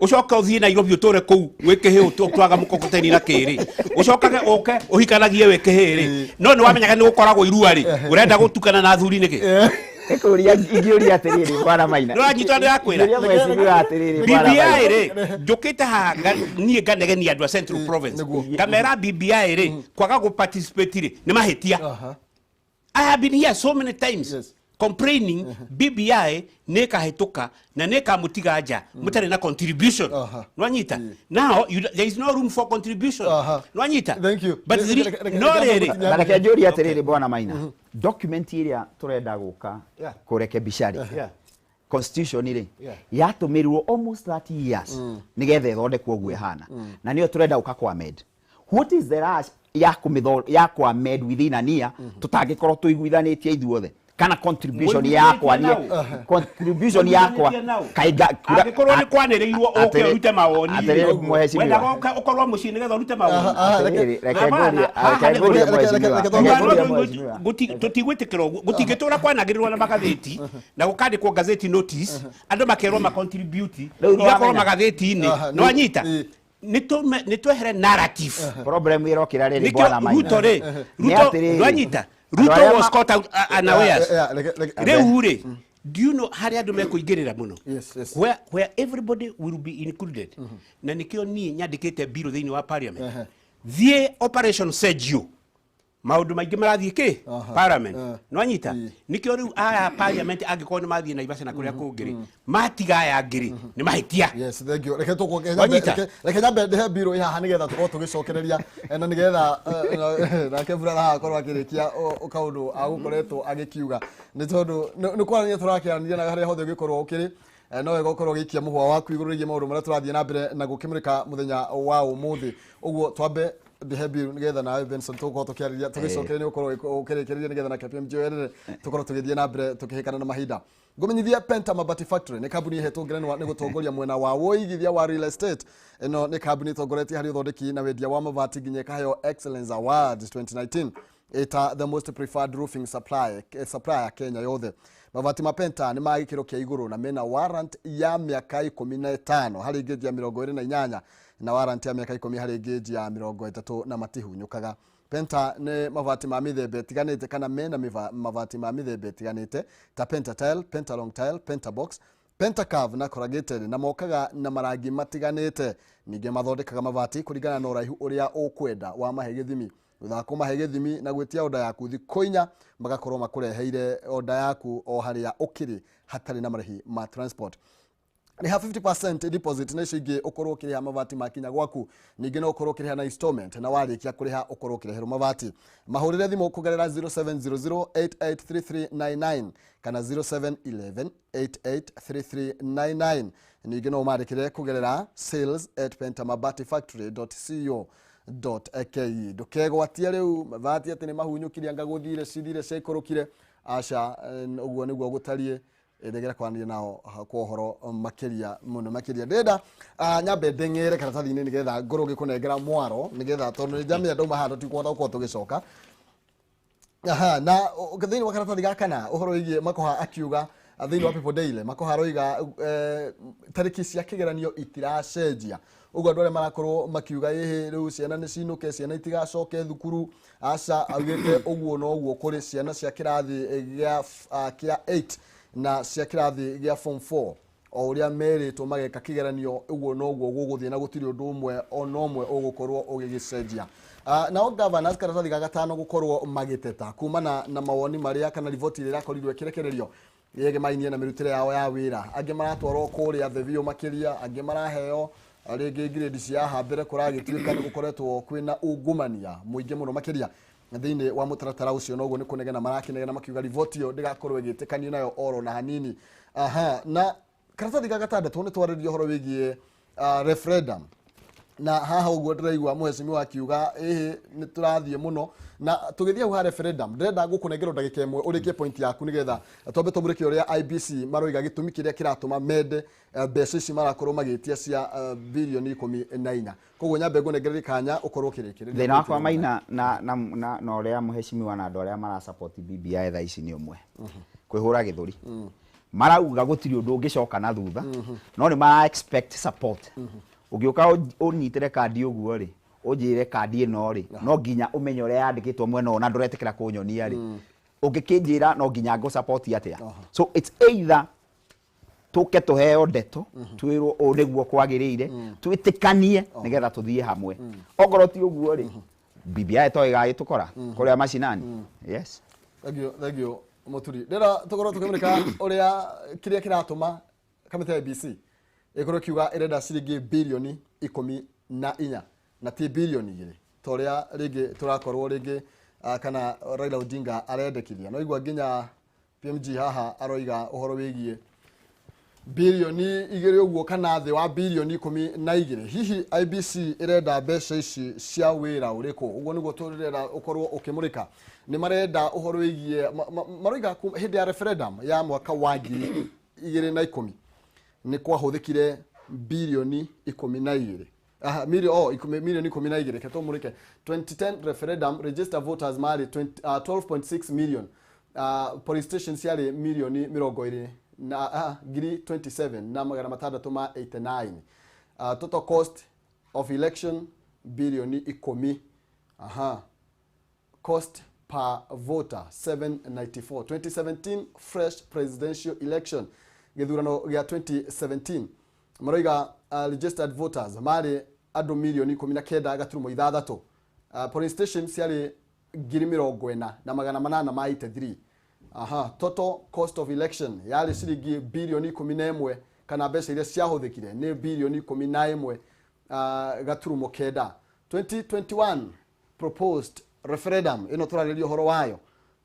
S3: ũcoke ũthiĩ Nairobi ũtũre kũu wĩ kĩhĩ, ũtwaga mũkokoteni na kĩrĩ, ũcokage ũke ũhikanagie wĩ kĩhĩ rĩ, no nĩ wamenyaga nĩ gũkoragwo irua rĩ, ũrenda gũtukana na athuri nĩkĩ?
S2: Nĩkũria ingĩũria atĩrĩrĩ, bwana Maina.
S3: Nĩwanyitwo ndĩrakwĩra?
S2: Ingĩũria mheshimiwa atĩrĩrĩ, bwana
S3: BBI
S2: Maina.
S3: rĩ, njũkĩte haha niĩ nganegenia andũ a Central Province, ngamera BBI rĩ, kwaga gũ participate rĩ nĩ mahĩtia. I have been here so many times complaining BBI nĩ ĩkahĩtũka na nĩ ĩkamũtiga nja mũtarĩ na contribution. Nwanyita? Now there is no room for contribution. Nwanyita?
S1: Thank you.
S3: But no rĩrĩ.
S2: Na reke njũrie atĩrĩrĩ, bwana Maina, document ĩrĩa tũrenda gũka kũrekebisha rĩ, constitution rĩ, yatũmĩrirwo almost 30 years nĩgetha ĩthondekwo ũguo ĩhana, na nĩyo tũrenda gũka kwa amend. What is the rush? ya kũmĩtho ya kwa amend within a year tũtangĩkorwo tũiguithanĩtie ithuothe kana contribution yakwa niĩ contribution yakwa kainga
S3: angĩkorwo nĩ kwanĩrĩirwo ũke ũrute mawoni
S2: atĩrĩrĩ mheshimiwa
S3: wendaga ũkorwo mũciĩ nĩgetha ũrute mawoni
S2: reke ngũrie mheshimiwa
S3: tũtigwĩtĩkĩra ũguo gũtingĩtũra kwanagĩrĩrwo na magathĩti na gũkandĩkwo gazeti notice andũ makerwo ma contribute igakorwo magathĩti-inĩ no anyita nĩ twehere narrative
S2: problem ĩrokĩra rĩrĩ bwana Maina
S3: Ruto rĩ Ruto ndwanyita Ruto was caught out unawares. Rĩu rĩ, do you know harĩa andũ mekũingĩrĩra mũno?
S1: Yes, yes.
S3: Where everybody will be included. Na nĩkĩo niĩ nyandĩkĩte bill thĩinĩ wa parliament. Thiĩ Operation Sergio. Maũndũ maingĩ marathiĩ kĩ? Parliament. Nĩwanyita? Nĩkĩo rĩu aya parliament angĩkorwo nĩ mathiĩ Naivasha na kũrĩa kũngĩ rĩ, matiga aya angĩ rĩ, nĩ mahĩtia.
S1: Yes, thank you. Reke reke nyambe ndĩhe mbirũ ĩ haha nĩgetha tũkorwo tũgĩcokereria na nĩgetha nake Burara haha akorwo akĩrĩkia kaũndũ agũkoretwo agĩkiuga nĩ tondũ nĩ kwaranĩria tũrakĩaranĩria na harĩa hothe ũngĩkorwo ũkĩrĩ no wega ũkorwo ũgĩikia mũhwa waku igũrũ rĩgiĩ maũndũ marĩa tũrathiĩ na mbere na gũkĩmũrĩka mũthenya wa ũmũthĩ. Ũguo twambe ndihe mbiru nigetha nawe Benson tũgũkorwo tũkĩarĩria tũgĩcokereria ũkorwo ũkĩrĩkĩrĩria nigetha na KPMG yoerere tũkorwo tũgĩthiĩ na mbere tũkĩhĩkana na mahinda. Ngũmenyithia Penta Mabati Factory nĩ kambuni ĩhetwo ngerenwa nĩ gũtongoria mwena wa ũigithia wa real estate. Ĩno nĩ kambuni ĩtongoretie harĩ ũthondeki na wendia wa mabati nginya ĩkaheo Excellence Awards 2019 ĩta the most preferred roofing supplier Kenya yothe. Mabati ma Penta nĩ ma gĩkĩro kĩa igũrũ na mena warrant ya mĩaka 15 harĩ ngĩnji ya 28 na warrant ya mĩaka 10 harĩ ngĩnji ya 30 na matihunyũkaga. Penta nĩ mabati ma mĩthemba ĩtiganĩte kana mena mabati ma mĩthemba ĩtiganĩte ta Penta Tile, Penta Long Tile, Penta Box, Penta Curve na corrugated na mokaga na marangi matiganĩte. Ningĩ mathondekaga mabati kũringana na ũraihu ũrĩa ũkwenda wa mahe gĩthimi. Thutha wa kũmahe gĩthimi na gwĩtia oda yaku thikũ inya magakorwo makũreheire oda yaku o harĩa ũkĩrĩ hatarĩ na marĩhi ma transport. Rĩha 50% deposit na icio ingĩ ũkorwo ũkĩrĩha mabati makinya gwaku. Ningĩ no ũkorwo ũkĩrĩha na installment na warĩkia kũrĩha ũkorwo ũkĩreherwo mabati. Mahũrĩre thimũ kũgerera 0700883399 kana 0711883399. Ningĩ no ũmandĩkĩre kũgerera sales@pentamabatifactory.co.ke. Ndũkegwatie rĩu mabati atĩ nĩ mahunyũkire anga gũthire cithire ciaikũrũkire. Aca, ũguo nĩguo gũtariĩ. Ndegera kwaranĩria nao kwa ũhoro makĩria mũno makĩria. Ndĩrenda nyambe ndeng'ere karatathi-inĩ nĩgetha ngorwo ngĩkũnengera mwaro nĩgetha tondũ nĩ njamenya ndauma haha tũtikũhota gũkorwo tũgĩcoka. Aha, na thĩinĩ wa karatathi gaka na ũhoro wĩgiĩ Makoha akiuga thĩinĩ wa People Daily, Makoha aroiga tarĩki cia kĩgeranio itiracenjia. Ũguo andũ arĩa marakorwo makiuga ĩhĩ rĩu ciana nĩ cinũke, ciana itigacoke thukuru, aca, augĩte ũguo noguo kũrĩ ciana cia kĩrathi kĩa 8 na cia kĩrathi gĩa form 4 o ũrĩa merĩtwo mageka kĩgeranio ũguo noguo gũgũthiĩ na gũtirĩ ũndũ ũmwe ona ũmwe ũgũkorwo ũgĩgĩcenjia. Nao governors karatathi ga gatano gũkorwo magĩteta kumana na mawoni marĩa kana riboti ĩrĩa ĩrakorirwo ĩkĩrekererio yegemainie na mĩrutĩre yao ya wĩra. Angĩ maratwarwo kũrĩa thĩ biũ makĩria, angĩ maraheo rĩngĩ grade cia haha mbere kũragĩtuĩka nĩ gũkoretwo kwĩna ungumania mũingĩ mũno makĩria thĩinĩ wa mũtaratara ũcio, noguo nĩ kũnegena marakinegena makiuga riboti ĩyo ndĩgakorwo ĩgĩtĩkanio nayo oro na hanini. Aha, na karatathi ga gatandatũ nĩ twarĩria ũhoro wĩgiĩ referendum na haha ũguo ndĩraigua mũhecimiwa akiuga ĩhĩ nĩ tũrathiĩ mũno na tũgĩthiĩ hau ha referendum. Ndĩrenda gũkũnengera ndagĩka ĩmwe ũrĩkie point yaku nĩgetha twambe tũmũrĩke ũrĩa IBC maroiga gĩtũmi kĩrĩa kĩratũma mende mbeca ici marakorwo magĩtia cia bilioni 14. Koguo nyambe ngũnengererie kanya ũkorwo ũkĩrĩkĩrĩria.
S2: Thĩna wakwa Maina na na na na ũrĩa mũhecimiwa na andũ arĩa marasupport BBI thaa ici nĩ ũmwe kwĩhũra gĩthũri. Marauga gũtirĩ ũndũ ũngĩcoka na thutha no nĩ mara expect support. Ũngĩũka ũnyitĩre kandi ũguo rĩ, ũnjĩre kandi ĩno rĩ, no nginya ũmenye ũrĩa yandĩkĩtwo mwena ũyũ na ndũretĩkĩra kũnyonia rĩ, ũngĩkĩnjĩra no nginya ngũ support atĩa? So it's either tũke tũheo ndeto twĩrwo ũũ nĩguo kwagĩrĩire twĩtĩkanie nĩgetha tũthiĩ hamwe. Okorwo ti ũguo rĩ, BBI to ĩgagĩtũkora kũrĩa macinani. Yes.
S1: Thank you, thank you Mũturi. Ndĩrenda tũkorwo tũkĩmũrĩka ũrĩa kĩrĩa kĩratũma kamĩtĩ ya IEBC ĩkorwo ĩkiuga ĩrenda ciringi bilioni 14 na ti bilioni 2 ta ũrĩa rĩngĩ tũrakorwo rĩngĩ kana Raila Odinga arendekithia. No igua nginya PMG haha aroiga ũhoro wĩgiĩ Bilioni 2 ũguo kana thĩ wa bilioni 12. Hihi IEBC ĩrenda mbeca ici cia wĩra ũrĩkũ? Ũguo nĩguo tũrenda ũkorwo ũkĩmũrĩka. Nĩ marenda ũhoro wĩgiĩ maroiga hĩndĩ ya referendum ya mwaka wa 2010 nĩ kwahũthĩkire bilioni 12. Aha, milioni 12. Reke tũmũrĩke. 2010 referendum register voters marĩ 20, 12.6 million. Police station ciarĩ milioni 20 na ngiri 27 na magana matandatũ ma 89. Total cost of election bilioni 10. Aha. Cost per voter 794. 2017 fresh presidential election, gĩthurano gĩa 2017, maroiga registered voters marĩ andũ milioni 19.6. Polling station ciarĩ ngiri 40 na magana manana ma 83. Aha, total cost of election yarĩ ciringi bilioni 11, kana mbeca iria ciahũthĩkire nĩ bilioni 11 gaturumo kenda. 2021 proposed referendum ĩno tũrarĩria ũhoro wayo,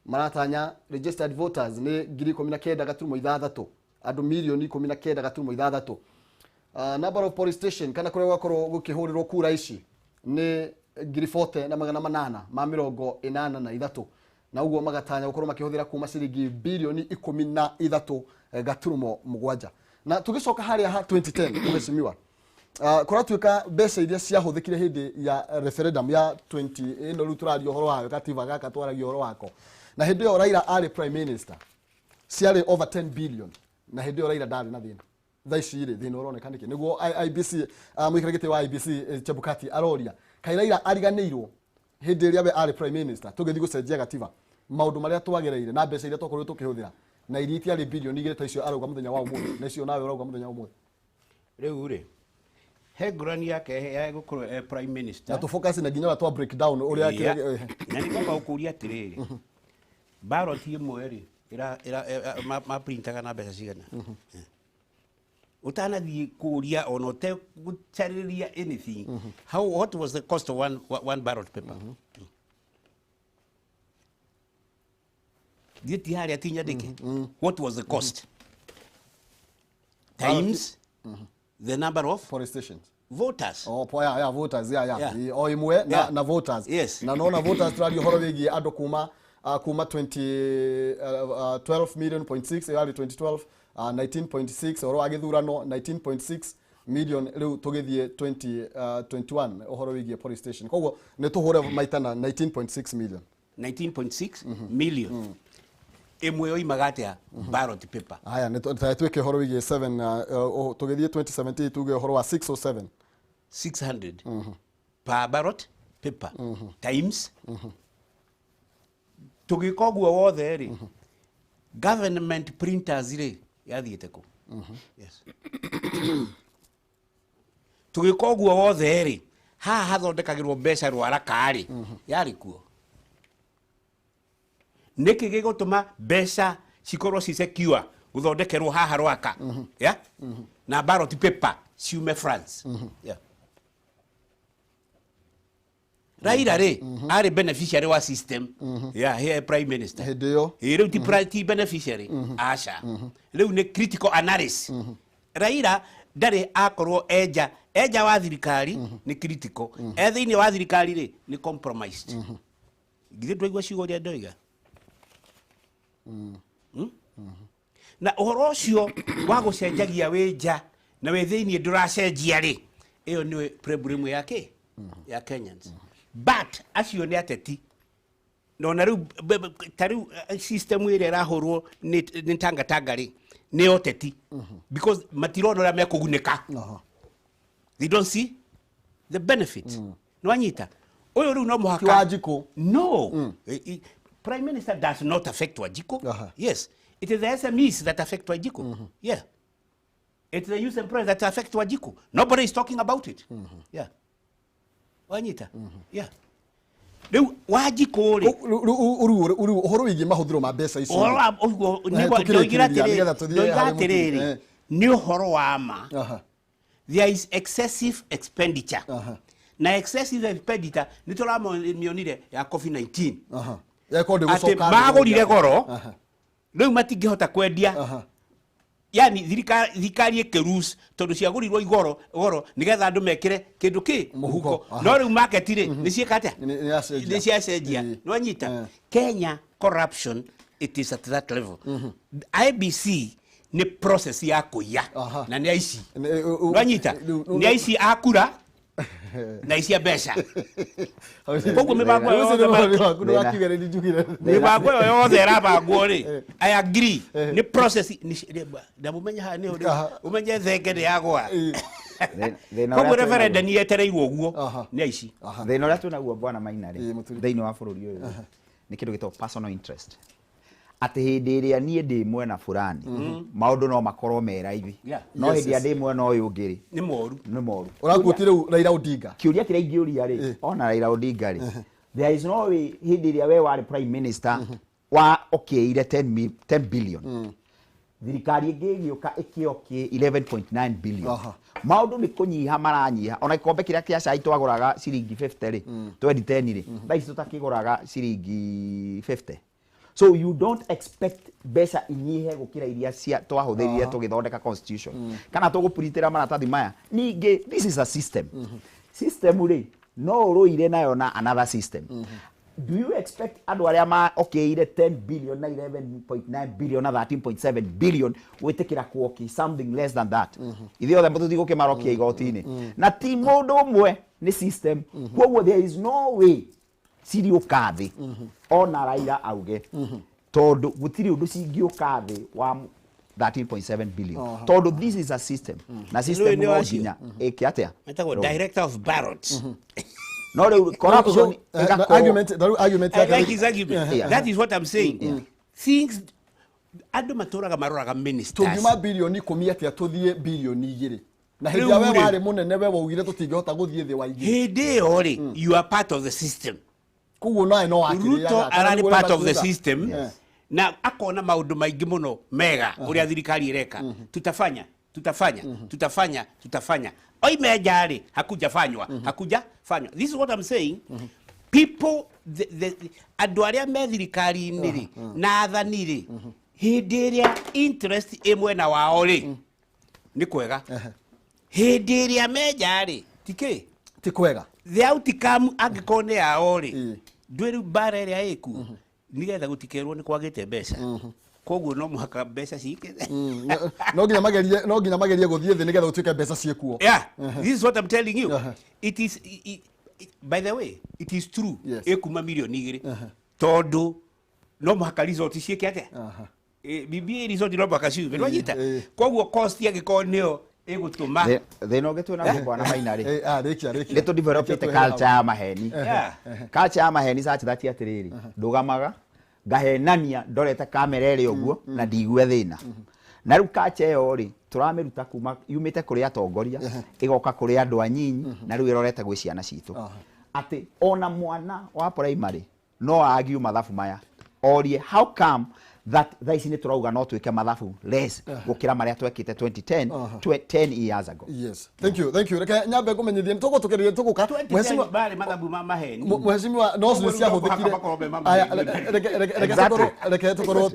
S1: maratanya registered voters nĩ ngiri 19.6, andũ milioni 19.6. Number of police station, kana kũrĩa gwakorwo gũkĩhũrĩrwo kura ici, nĩ ngiri 40 na magana manana ma 83, na ũguo magatanya gũkorwo makĩhũthĩra kuma ciringi bilioni 13.7. Na tũgĩcoka harĩa ha 2010, mheshimiwa, kũratuĩka mbeca iria ciahũthĩkire hĩndĩ ya referendum ya 20 ĩno rĩu tũraria ũhoro wayo, gatiba gaka twaragia ũhoro wako, na hĩndĩ ĩyo Raila arĩ prime minister, ciarĩ over 10 billion, na hĩndĩ ĩyo Raila ndarĩ na thĩna. Thaa ici rĩ, thĩna ũroneka nĩkĩ? Nĩguo IEBC, mũikarĩri gĩtĩ wa IEBC, Chebukati, aroria kaĩ Raila ariganĩirwo hĩndĩ ĩrĩa we arĩ prime minister tũgĩthiĩ gũcenjia gatiba, maũndũ marĩa twagereire na mbeca iria twakorirwo tũkĩhũthĩra, na iria itiarĩ bilioni 2 ta icio arauga mũthenya wa ũmũthĩ, na icio nawe ũrauga mũthenya wa ũmũthĩ.
S3: Rĩu rĩ, he ngũrani yake ya gũkorwo e prime minister
S1: na tũ focus na nginya ũrĩa twa break down ũrĩa
S3: Na nĩ kwamba gũkũria atĩrĩrĩ, ballot ĩmwe rĩ, maprintaga na mbeca cigana? Ũtanathiĩ kũria ona ũtegũcarĩria anything, how, what was the cost of one ballot paper? Thiĩ ti harĩa ti nyandĩke. What was the cost times the number of
S1: police stations
S3: voters.
S1: Oh, po ya voters ya. O imwe na, na voters. Na nona voters tũraria ũhoro wĩgiĩ andũ kuma 20 12 million point 6 yarĩ 2012, 19.6 ũhoro wa gĩthurano, 19.6 million rĩu tũgĩthiĩ 2021 ũhoro wĩgiĩ police station. Koguo nĩ tũhũre maita na 19.6 million.
S3: 19.6 million ĩmwe yoimaga atĩa ballot paper?
S1: Haya, nĩ twĩke ũhoro wĩgiĩ 7, tũgĩthiĩ 2017 tuge ũhoro wa 607.
S3: 600 per ballot paper times tũgĩka ũguo wothe rĩ, government printers rĩ, yathiĩte kũ? Yes, tũgĩka ũguo wothe rĩ, haha hathondekagĩrwo mbeca rwaraka rĩ, yarĩ kuo? Nĩkĩ gĩgũtũma mbeca cikorwo ci secure gũthondekerwo haha rwaka ya na ballot paper ciume France? Yeah. Raila rĩ, arĩ beneficiary wa system ya he prime minister
S1: hĩndĩ ĩyo.
S3: Ĩ, rĩu ti beneficiary, aca, rĩu nĩ critical analysis. Raila ndarĩ akorwo enja wa thirikari nĩ critical, e thĩinĩ wa thirikari rĩ, nĩ compromised. Githĩ ndwaigua ciugo ũrĩa ndoiga? Na ũhoro ũcio wa gũcenjagia wĩ nja na wĩ thĩinĩ ndũracenjia rĩ, ĩyo nĩ problem ya kĩ ya Kenyans, but acio nĩ ateti. Na ona rĩu ta rĩu system ĩrĩa ĩrahũrwo nĩ tangatanga rĩ, nĩ ũteti, because matirona ũrĩa mekũgunĩka. They don't see the benefit. Nĩ wanyita ũyũ rĩu no
S1: Ti
S3: mũhaka
S1: Wanjikũ.
S3: No. Prime minister does not affect Wanjiku. Yes, it is the SMEs that affect Wanjiku. Yeah, it's the youth employment that affect Wanjiku. Nobody is talking about it. Yeah, wanyita? Yeah, rĩu Wanjiku rĩ,
S1: Rĩu ũhoro wĩgiĩ mahũthĩro ma mbeca ici.
S3: Ũhoro wa ũguo nĩguo
S1: Tũkĩrĩkĩrĩria,
S3: ndoigira atĩrĩrĩ,
S1: nĩgetha tũthiĩ
S3: ndoiga
S1: harĩ mũturi.
S3: atĩrĩrĩ, nĩ ũhoro wa ma, there is excessive expenditure. Na excessive expenditure nĩ tũramĩonire ya COVID-19.
S1: Yakorwo
S3: atĩ
S1: ndĩgũcoka.
S3: Magũrire goro, rĩu matingĩhota kwendia. Yani thirikari ĩkĩrus tondũ ciagũrirwo igoro goro nĩgetha andũ mekĩre kĩndũ kĩ mũhuko. No rĩu market rĩ nĩ ciĩka atĩa? Nĩ ciacenjia. Nĩwanyita? Kenya corruption, it is at that level. IBC nĩ process ya kũiya na nĩ aici. Nĩwanyita? Nĩ aici a kura na ici a mbeca. Koguo mĩbango yothe mĩbango ĩyo yothe ĩrabangwo rĩ, I agree nĩ process na mũmenye haha nĩho ũmenye thenge nĩ yagwa. Koguo referendum yetereirwo ũguo nĩ aici.
S2: Thĩna ũrĩa twĩnaguo Bwana Maina rĩ thĩinĩ wa bũrũri ũyũ nĩ kĩndũ gĩtagwo personal interest. Atĩ hĩndĩ ĩrĩa niĩ ndĩ mwena fulani maũndũ no makorwo me raithi, no hĩndĩ ĩrĩa ndĩ mwena ũyũ ũngĩ rĩ
S3: nĩ moru.
S2: Nĩ moru.
S1: Ũrakuoti rĩu Raila Odinga.
S2: Kĩũria kĩrĩa ingĩũria rĩ ona Raila Odinga rĩ, there is no way hĩndĩ ĩrĩa we warĩ prime minister wa okĩire 10 billion, thirikari ĩngĩ ĩgĩũka ĩkĩokĩ 11.9 billion. Maũndũ nĩ kũnyiha maranyiha. Ona gĩkombe kĩrĩa kĩa cai twagũraga ciringi 50 rĩ 2010 rĩ, thaa ici tũtakĩgũraga ciringi 50. So you don't expect mbeca inyihe gũkĩra iria cia twahũthĩrire tũgĩthondeka constitution. Kana tũgũpuritĩra maratathi maya. Ningĩ this is a system. System rĩ no ũrũire nayo na another system. Do you expect andũ arĩa ma okĩire 10 billion na 11.9 billion na 13.7 billion gwĩtĩkĩra kuoki something less than that? Ithuĩ othe tũtigũkĩmarokia igoti-inĩ. Na ti mũndũ ũmwe, nĩ system. Koguo there is no way ciriũka thĩ ona Raila auge, tondũ gũtirĩ ũndũ cingĩũka thĩ wa 13.7 billion, tondũ this is a system na system no nginya ĩke atĩa?
S3: Metagwo director of ballots.
S2: No rĩu corruption
S1: argument.
S3: I like his argument. That is what I'm saying. Things andũ matũraga maroraga ministers.
S1: Tũngiuma bilioni 10 atĩa tũthiĩ bilioni 2? Na hĩndĩ ĩrĩa we warĩ mũnene we waugire tũtingĩhota gũthiĩ thĩ wa igĩrĩ.
S3: Hĩndĩ ĩyo rĩ, you are part of the system.
S1: Koguo nawe no wakĩrĩaga.
S3: Ruto ararĩ part of the system na akona maũndũ maingĩ mũno mega ũrĩa thirikari ĩreka. Tutafanya, tutafanya, tutafanya, tutafanya. Oime nja rĩ, hakujafanywa, hakujafanywa. This is what I'm saying. People, andũ arĩa me thirikari-inĩ rĩ na athani rĩ, hĩndĩ ĩrĩa interest ĩ mwena wao rĩ nĩ kwega. Hĩndĩ ĩrĩa menja rĩ tikĩ
S1: ti kwega.
S3: The outcome angĩkorwo nĩ yao rĩ, ndwĩ rĩu mbara ĩrĩa ĩkuo nĩgetha gũtikerwo nĩ kwagĩte mbeca. Koguo no mũhaka mbeca ciike.
S1: No nginya magerie gũthiĩ thĩ nĩgetha gũtuĩke mbeca ciĩkuo.
S3: Yeah, this is what I'm telling you. It is, by the way, it is true. Ĩkuma milioni 2 tondũ no mũhaka result ciĩke atĩa? BBA result no mũhaka ciume. Nĩwanyita? Koguo cost angĩkorwo nĩyo ĩgũtũma
S2: thĩna ũngĩ twĩnaguo Bwana Maina rĩ,
S1: Rĩkia
S2: nĩ tũdevelopĩte culture ya maheni. Culture ya maheni such that atĩrĩrĩ, ndũgamaga ngahenania ndorete kamera ĩrĩ ũguo na ndigue thĩna. Na rĩu culture ĩyo rĩ tũramĩruta kuma yumĩte kũrĩ atongoria ĩgoka kũrĩ andũ anyinyi na rĩu ĩrorete gwĩ ciana citũ. Atĩ ona mwana wa primary no argue mathabu maya orie how come that thaa ici nĩ tũrauga no twĩke mathabu less gũkĩra marĩa twekĩte 2010 10 years ago.
S1: Yes, thank you, thank you. Reke nyambe ngũmenyithie nĩ tũgũtũkĩrĩria tũgũka.
S3: Mheshimiwa barĩ mathabu ma maheni.
S1: Mheshimiwa no nĩ ciahũthĩkire. Reke tũkorwo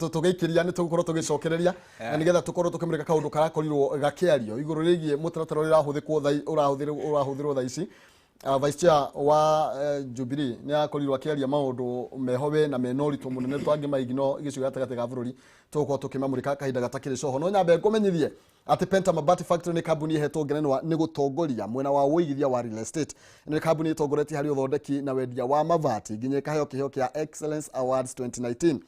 S1: tũgĩikĩria nĩ tũgũkorwo tũgĩcokereria na nĩgetha tũkorwo tũkĩmũrĩka kaũndũ karakorirwo gakĩario igũrũ rĩgiĩ mũtaratara ũrĩa ũrahũthĩkwo ũrahũthĩrwo thaa ici. Vice Chair wa Jubilee nĩ akorirwo akĩaria maũndũ meho we na mena ũritũ mũnene twangĩmaigino gĩcigo gatagatĩ ga bũrũri tũgũkorwo tũkĩmamũrĩka kahinda gatakĩrĩ coho. No nyambe ngũmenyithie atĩ Penta Mabati Factory nĩ kambuni ĩhetwo ngerenwa nĩ gũtongoria mwena wa ũigithia wa real estate. Nĩ kambuni ĩtongoretie harĩ ũthondeki na wendia wa mabati nginya ĩkaheo kĩheo kĩa Excellence Awards 2019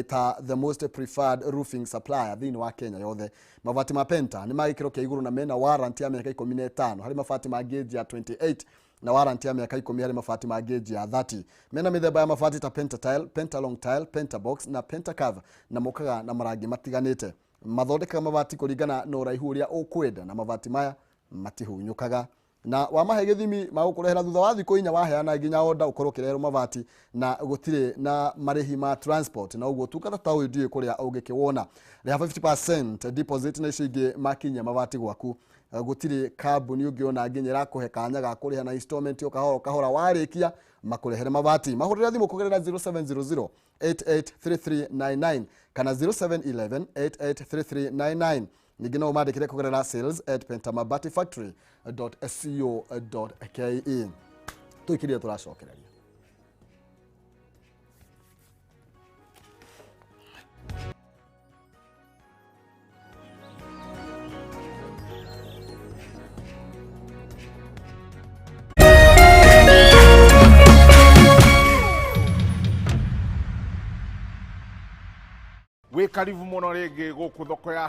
S1: ta the most preferred roofing supplier thĩinĩ wa Kenya yothe. Mabati ma Penta nĩ ma gĩkĩro kĩa igũrũ na mena warranty ya mĩaka 15 harĩ mabati ma gauge ya 28 na warranty ya mĩaka 10 harĩ mabati ma gauge ya 30. Mena mĩthemba ya mabati ta Penta Tile, Penta Long Tile, Penta Box na Penta Cover na mokaga na marangi matiganĩte. Mathondekaga mabati kũringana na ũraihu ũrĩa ũkwenda na mabati maya matihunyũkaga. Na wamahe gĩthimi magũkũrehera thutha wa thikũ 4 waheana nginya order ũkorwo ũkĩreherwo mabati na gũtirĩ na marĩhi ma transport. Na ũguo tungata ta ũyũ ndiũĩ kũrĩa ũngĩkĩwona. Rĩha 50% deposit na icio ingĩ makinyia mabati gwaku. Gũtirĩ kambuni ũngĩona nginya ĩrakũhe kanya ga kũrĩha na installment o kahora o kahora, warĩkia makũrehere mabati. Mahũrĩre thimũ kũgerera 0700 883399 kana 0711 883399. Ningĩ no ũmandĩkĩre kũgerera sales@pentamabatifactory.co.ke. Tũikirie tũracokereria.
S4: Wĩ karibu mũno rĩngĩ gũkũ thoko ya